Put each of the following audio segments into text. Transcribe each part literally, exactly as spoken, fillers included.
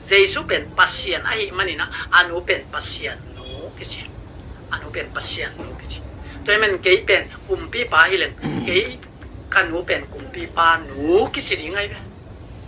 Jesu pen Pasian ahih manin ah, a nu pen Pasian nu kici. A nu pen Pasian nu kici. Tua ahih manin kei pen kumpipa hi leng, kei ka nu pen kumpipa nu kici ding ahi ve.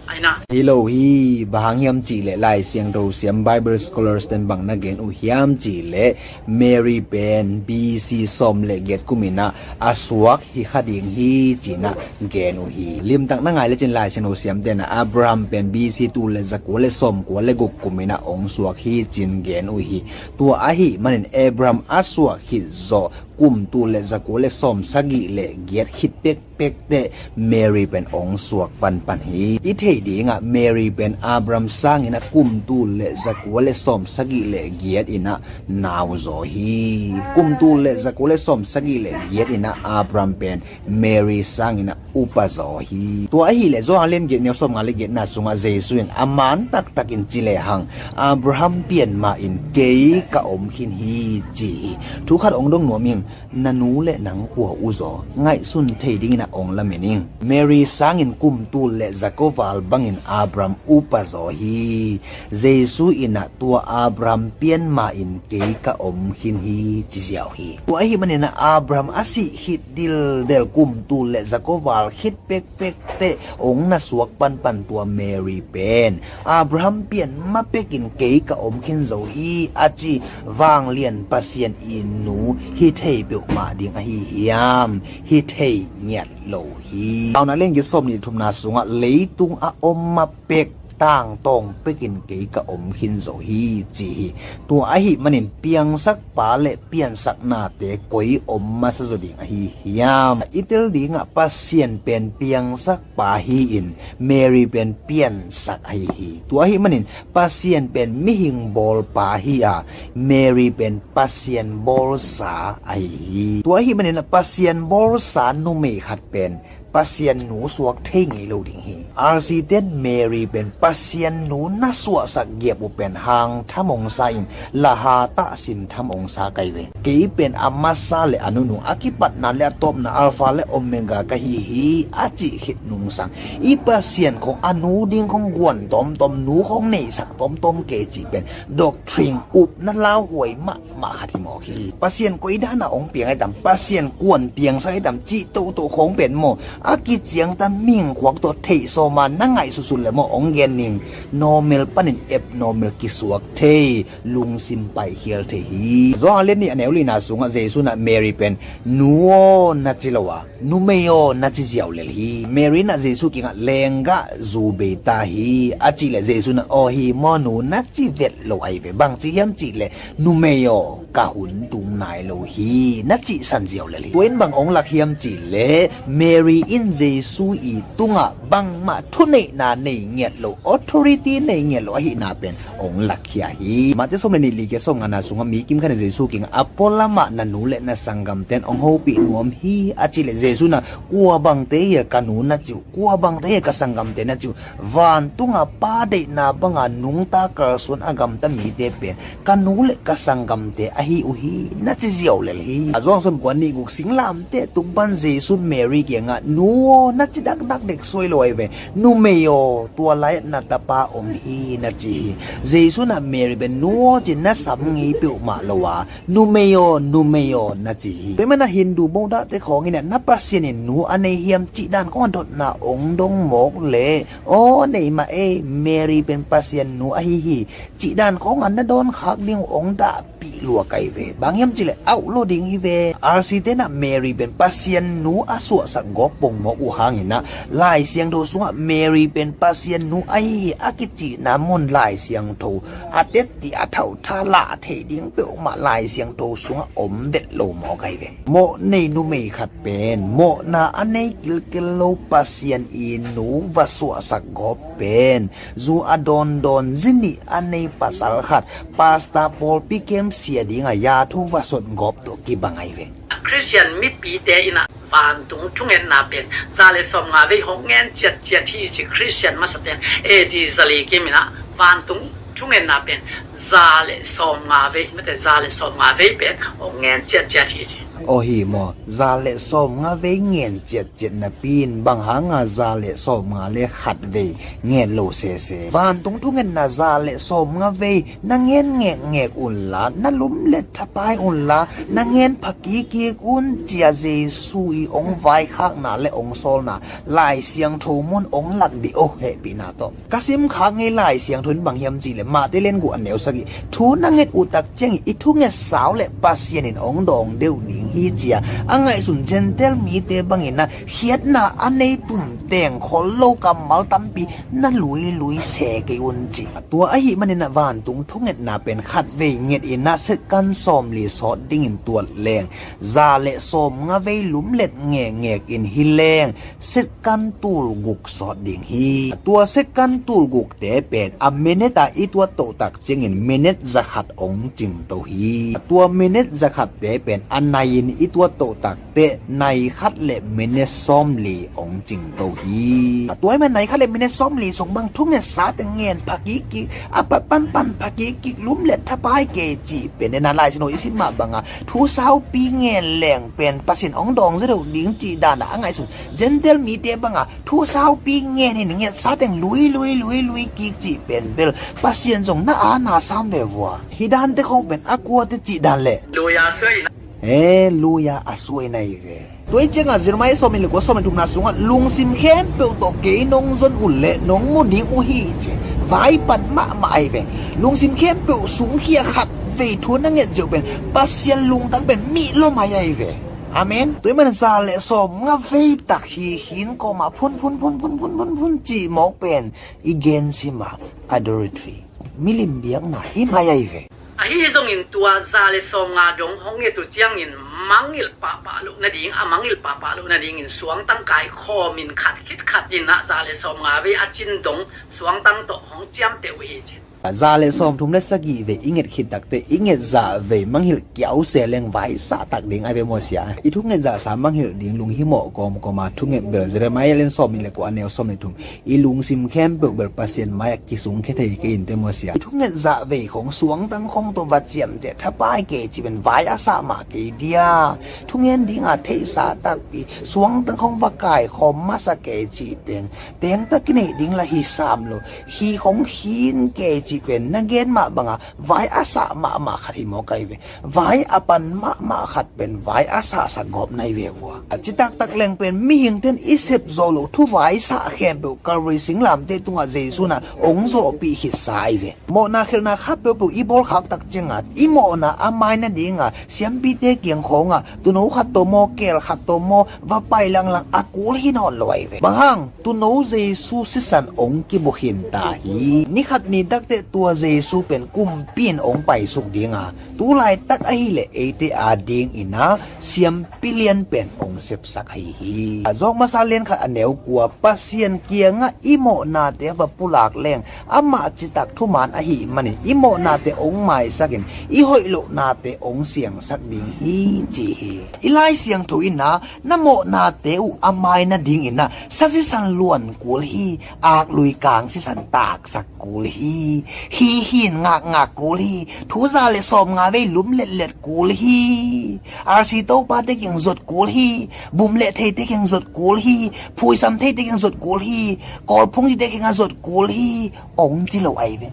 Ahi na. Hi lo hi, bang hang hiam cih leh Lai Siangtho siam Bible scholars ten bang na gen uh hiam cih leh Mary pen B C sawm le giat kum in ah a suak hi kha ding hi ci-in ah gen uh hi. Limtak na ngai lecin Lai Siangtho siamte in ah Abraham pen B C tul le zakua le sawmkua le guk kum in ah hong suak hi ci-in gen uh hi. Tua ahih manin Abraham a suak khit zawh kum tul le zakua le sawmsagih le giat khit pek pek teh Mary pen hong suak panpan hi. I theih dingah Mary pen Abraham sangin ah kum tul le zakua le sawmsagih le giat in ah nau zaw hi. Kum tul le zakua le sawmsagih le giat in ah Abraham pen Mary sangin ah upa zaw hi. Tua ahih leh Johan lian giat neu sawmnga le giatna sungah Jesu in a man taktakin ci lehang Abraham pian ma-in kei ka om khin hi ci hi. Thu khat hong dong nuam ing. Na nu le nang kua uh zaw ngaihsun thei dingin ah hong lamen ing. Mary sangin kum tul le zakua val bangin Abraham upa zaw hi. Jesu in ah tua Abraham pian ma-in kei ka om khin hi ci ziau hi. Tua ahih manin ah Abraham a sih khit dildel kum tul le zakua val khit pekpek teh hong na suak panpan tua Mary pen Abraham pian ma pekin kei ka om khin zo hi a ci vanglian Pasian i nu hi thei peuhmah ding ahi hiam? Hi thei ngiat lo hi. Tauna leng giat sawm nih thumna sungah leitung a om ma pek tangtawng pekin kei ka om khin zo hi ci hi. Tua ahih manin piangsakpa le piansaknate koi om masa zaw ding ahi hiam? I tel dingah Pasian pen piangsakpa hi-in Mary pen piansak ahi hi. Tua ahih manin Pasian pen mihing bawlpa hi a, Mary pen Pasian bawlsa ahi hi. Tua ahih manin Pasian bawlsa numei khat pen Pasian nu suak thei ngei lo ding hi. R C ten Mary pen Pasian nu na suahsak giap uh pen hang tham hong sa in, laha tah sim tham hong sa kai ve. Kei pen a masa le a nunung, a kipatna le a tawpna, Alpha le Omega ka hi hi a cih khit nungsang i Pasian khong a nu ding khong guan tawmtawm, nu khong neihsak tawmtawm kei cih pen doctrine upna lauhuai mah mah khat hi mawk hi. Pasian koi dana hong piang ahi tam, Pasian kuan piangsak ahi tam cih toto khong pen maw, a kiciangtan mihing khuak tawh theih sawma na ngaih sutsut le maw hong gen ning. Normal panin abnormal kisuak thei, lungsim paikhial thei hi. Johan lian nih a neu lina sungah Jesu in ah Mary pen nu aw na ci lo a, numei aw na ci ziau lel hi. Mary in ah Jesu kingah lenggah zu bei ta hi a cih leh Jesu in ah aw hi maw nu na ci vet lo ahi ve. Bang ci hiam cih leh numei aw ka hun tung nai lo hi na cihsan ziau lel hi. Tua in bang hong lak hiam cih leh Mary in Jesu i tungah bangmah thuneihna nei ngiat lo, authority nei ngiat lo ahihna pen hong lakkhia hi. Mate sawm le nih, li giat sawmngana sungah mi kim khat in Jesu kingah a pualamah na nu le na sanggamten hong hopih nuam hi a cih leh Jesu in ah kua bangte hi a ka nu na cih uh, kua bangte hi a ka sanggamte na cih uh, vantunga Pa deihna banga nungta kalsuan a gamta mite pen ka nu le ka sanggamte ahi uh hi na ci ziau lel hi. A Johan sawmkua nih guk, singlamteh tung pan Jesu in Mary kiangah nu aw na ci dakdak dek suai lo ahi ve. Numei aw, tua lai-ah na tapa om hi na ci hi. Jesu in ah Mary pen nu aw ci na sam ngei peuhmah lo a, numei aw, numei aw na ci hi. Tua ahih manin ah Hindu Buddha te khawng in ah na Pasian in nu a nei hiam cih dan khawng a dotna hong dong mawk leh aw nei mah ei, Mary pen Pasian nu ahi hi cih dan khawng a na dawn khak ding uh hong dah pih lua kai ve. Bang hiam cih leh auh lo ding hi ve. R C te in ah Mary pen Pasian nu a suahsak gawp pongmawk uh hangin ah Lai Siangtho sungah Mary pen Pasian nu ahi hi a kicihna mun Lai Siangtho a tetti a thauhtha lah theih ding peuhmah Lai Siangtho sungah om vet lo mawk ahi ve. Mawh nei numei khat pen mawhna a nei kilkel lo Pasian i nu va suahsak gawp pen zu a dawndawn zi nih a nei pasal khat pastor pawlpi kem sia dinga ya thu va sot gawp tawh kibang ahi ve. Khristian mipite in ah vantung thungetna pen za le sawmnga vei hong ngen ciatciat hi ci. Khristian masaten A D zali kim in ah vantung thungetna pen za le sawmnga vei, mate za le sawmnga vei pen hong ngen ciatciat hi ci. Aw hi maw, za le sawmnga vei ngen ciatciat napi in bang hanga za le sawmnga le khat vei ngen lo sese? Vantung thungetna za le sawmnga vei na ngen ngekngek unla, na lumlet thapai unla, na ngen phakikik un, cia Jesu i ong vaikhakna le ong sawlna Lai Siangtho mun ong lak dih aw, hehpihna tawh. Ka simkhak ngei Lai Siangtho in bang hiam cihleh, Mate lian guk a neu sagih, thu na nget uh tak ciangin i thunget sau le Pasian in ong dawng deuh ding hi cia a ngaihsun Gentile mite bangin ah khiatna a nei tum teng khol lo kammal tampi na luilui se kei un ci. Tua ahih manin ah vantung thungetna pen khat vei nget in ah second sawmli sawt dingin tuat leng, za le sawmnga vei lumlet ngekngek in hi leng second tulguk sawt ding hi. Tua second tulgukte pen a minute a i tuat toh tak ciangin minute zakhat ong cingto hi. Tua minute zakhatte pen a nai in i tuat toh tak teh nai khat le minute sawmli ong cingto hi. Tua ahih man nai khat le minute sawmli sung bang thungetsa teng ngen phakikik, a panpan phakikik, lumlet thapai kei cih pen, na Lai Siangtho i sim mah banga thu saupi ngen leng pen Pasian ong dawng zaw deuh ding cih dana a ngaihsun Gentile mite banga thu saupi ngen in ngetsa teng lui lui lui lui kik cih pen bel Pasian zong na a na sam ve vua. Hi dante khong pen a kuate cih dan leh, Luya suai na. E, luya a suai na hi ve. Tua hi cianga Jeremiah sawmnih le kua sawmnih thumna sungah lungsim khempeuh tawh kei nong zon uh leh nong mu ding uh hi ci. Vai pan mahmah ahi ve. Lungsim khempeuh sungkhia khat vei thu na nget ziau pen Pasian lungtang pen mihlom ahi ahi ve. Amen. Tua ahih man za le sawmnga vei tak hi hin kawma phun phun phun phun phun phun phun cih mawk pen i gen sima adultery, milim biakna hi mai ahi ve. Ahi zongin tua za le sawmnga dong hong nget uh ciangin mangngilh pahpah loh nading, a mangngilh pahpah loh nadingin suangtang kaikhawmin khat khit khat in ah za le sawmnga vei a cin dong suangtang tawh hong ciamteh uh hi ci. Za le sawmthum le sagih vei i nget khit takte i nget zah vei mangngilh kiau se leng vaisah tak ding ahi ve maw sia. I thunget zahsa mangngilh ding lunghimawh kawmkawma thunget bel Jeremiah lian sawmnih le kua a neu sawmnih thum, i lungsim khempeuh bel Pasian mai-ah kisungkhia thei kei in te maw sia. I thunget zah vei khong suangtang khong tawh va ciamteh thapai kei cih pen vai a sah mah kei dia. Thungen dinga theihsa takpi suangtang khong va kaikhawm masa kei cih pen tengtak kineih ding la hi sam lo. Hi khong hin kei cih pen na gen mah banga vai a sah mahmah khat hi mawk ahi ve. Vai a pan mahmah khat pen vai a sahsak gawp na hi ve vua. A citaktak leng pen mihingten i sep zo lo thu vaisah khempeuh Calvary singlamteh tungah Jesu na ong zawhpih khitsa ahi ve. Mawhna khelhna kha peuhpeuh i bawlkhak tak cianga i mawhna a mai nadinga siampite kiang khawngah tuuno khat tawh maw, keel khat tawh maw, va pai langlang a kul hi nawn lo ahi ve. Bang hang? Tuuno Jesu sisan ong kibu khin ta hi. Ni khat ni takteh tua Jesu pen kumpi in ong paisuk dinga, tu laitak ahileh eite adingin a siampi lian pen ong sepsak ahi hi. Zawk masa lian khat a neu kua, Pasian kiangah i mawhnate va pulak leng amah citak thuman ahih manin i mawhnate ong maisakin i hoih lohnate ong siangsak ding hi ci hi. I Lai Siangtho in a na mawhnate uh a mai nadingin a sa sisan luan kul hi, aklui kang sisan taksak kul hi, hi hin ngakngak kul hi, thu za le sawmnga vei lum letlet kul hi, R C Topa te kiang zot kul hi, bum le theite kiang zot kul hi, phuisam theite kiang zot kul hi, kawlphung cite kiangah zot kul hi, ong ci lo ahi ve.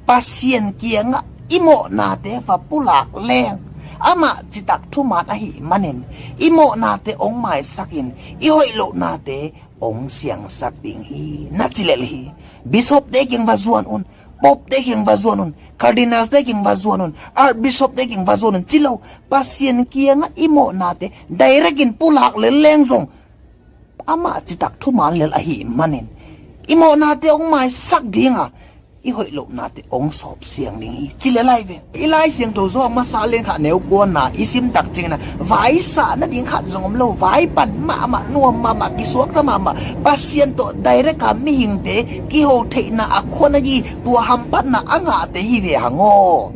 Pasian kiangah i mawhnate va pulak leng amah citak thuman ahih manin i mawhnate ong maisakin i hoih lohnate ong siangsak ding hi na ci lel hi. Bishopte kiang va zuan un, popte kiang va zuan un, cardinalste kiang va zuan un, archbishopte kiang va zuan un ci lo. Pasian kiangah i mawhnate direct in pulak lel leng zong amah citak thuman lel ahih manin i mawhnate ong maisak dinga i hoih lohnate ong sawp siang ding hi ci lel ahi ve. I Lai Siangtho Zawk masa lian khat neu kuana i sim tak ciangin a vaisah nading khat zong om lo, vai pan mahmah, nuam mahmah, kisuakta mahmah, Pasian tawh direct a mihingte kiho theihna a khuan ahi tua hamphatna a ngahte hi ve hang aw.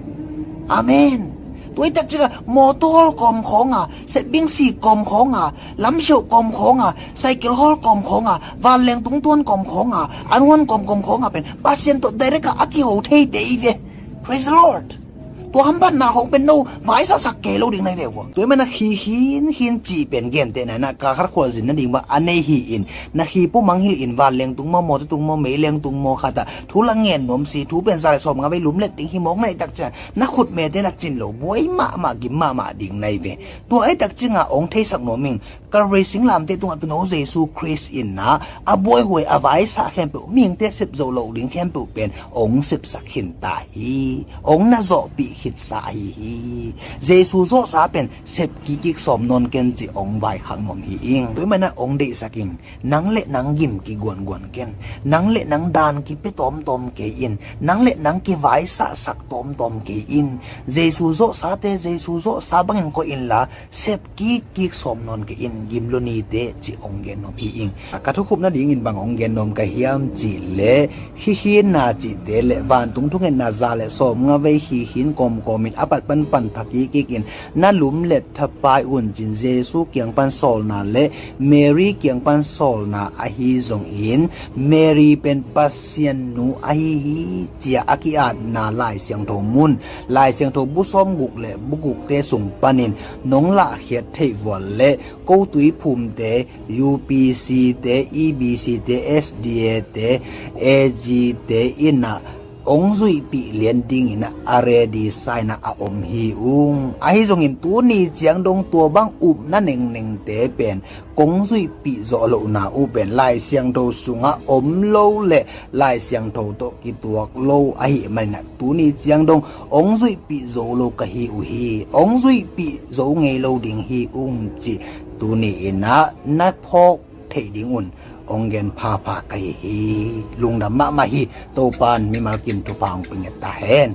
Amen. Tua i tak ciangah mawtaw hawl kawm khawnga, setbingsi kawm khawnga, lamsiauh kawm khawnga, cycle hawl kawm khawnga, vanleng tungtuan kawm khawnga, an huan kawm kawm khawnga pen Pasian tawh direct a a kiho theite i ve. Praise the Lord. Tua hamphatna khawng pen no vaisaksak kei lo ding na hi ve uh. Tua ahih manin na khi khin khin cih pen gentehna in ah kha khat khualzin nading bang a nei hi-in, na khi pumang hilh in, van leng tung maw, mawtaw tung maw, mei leng tung maw khat ah thu la ngen nuam si, thu pen za le sawm nga vei lumlet ding hi mawk na hih tak ciang na khutmete lak cin lo buai mahmah, gim mahmah ding na hi ve. Tua ahih tak ciangah hong theisak nuam ing. Calvary singlamteh tungah Tuuno Jesu Khrist in ah a buaihuai, a vaisah khempeuh, mihingte sep zo loh ding khempeuh pen hong sepsak khin ta hi. Hong na zawhpih khitsa ahi hi. Jesu zawhsa pen sep kikkik sawm nawn ken cih hong vaikhak nuam hi ing. Tua ahih manin ah hong deihsak ing. Nang le nang gim kiguanguan ken. Nang le nang daan kipia tawmtawm kei in. Nang le nang kivaisahsak tawmtawm kei in. Jesu zawhsate Jesu zawhsa bangin koih inla, sep kikkik sawm nawn kei in, gim lua ni teh, cih hong gen nuam hi ing. Ka thukhupna dingin bang hong gen nuam ka hiam cih leh, khi khinna cihte le vantung thungetna za le sawm nga vei khi khin kawmkawm in a pat panpan pha kikkik in na lumlet thapai un, ci-in Jesu kiang pan sawlna le Mary kiang pan sawlna ahi zongin, Mary pen Pasian nu ahi hi, ci-a a ki-atna Lai Siangtho mun, Lai Siangtho bu sawmguk le bu gukte sung panin nong lahkhiat theih vual le ko tuiphumte, U P C te, E B C te, S D A te, A G te in ah hong zuihpih lian dingin ah a ready sa in ah a om hi ung. Ahi zongin tuni ciang dong tua bang upna nengnengte pen kong zuihpih zawh lohna uh pen Lai Siangtho sungah om lo le Lai Siangtho tawh kituak lo ahih manin ah tuni ciang dong hong zuihpih zo lo ka hi uh hi. Hong zuihpih zo ngei lo ding hi ung, cih tuni in ah na phawk theih ding un hong gen phapha ka hi hi. Lungdam mahmah hi. Topa'n mimal kim thupha hong pia nget ta hen.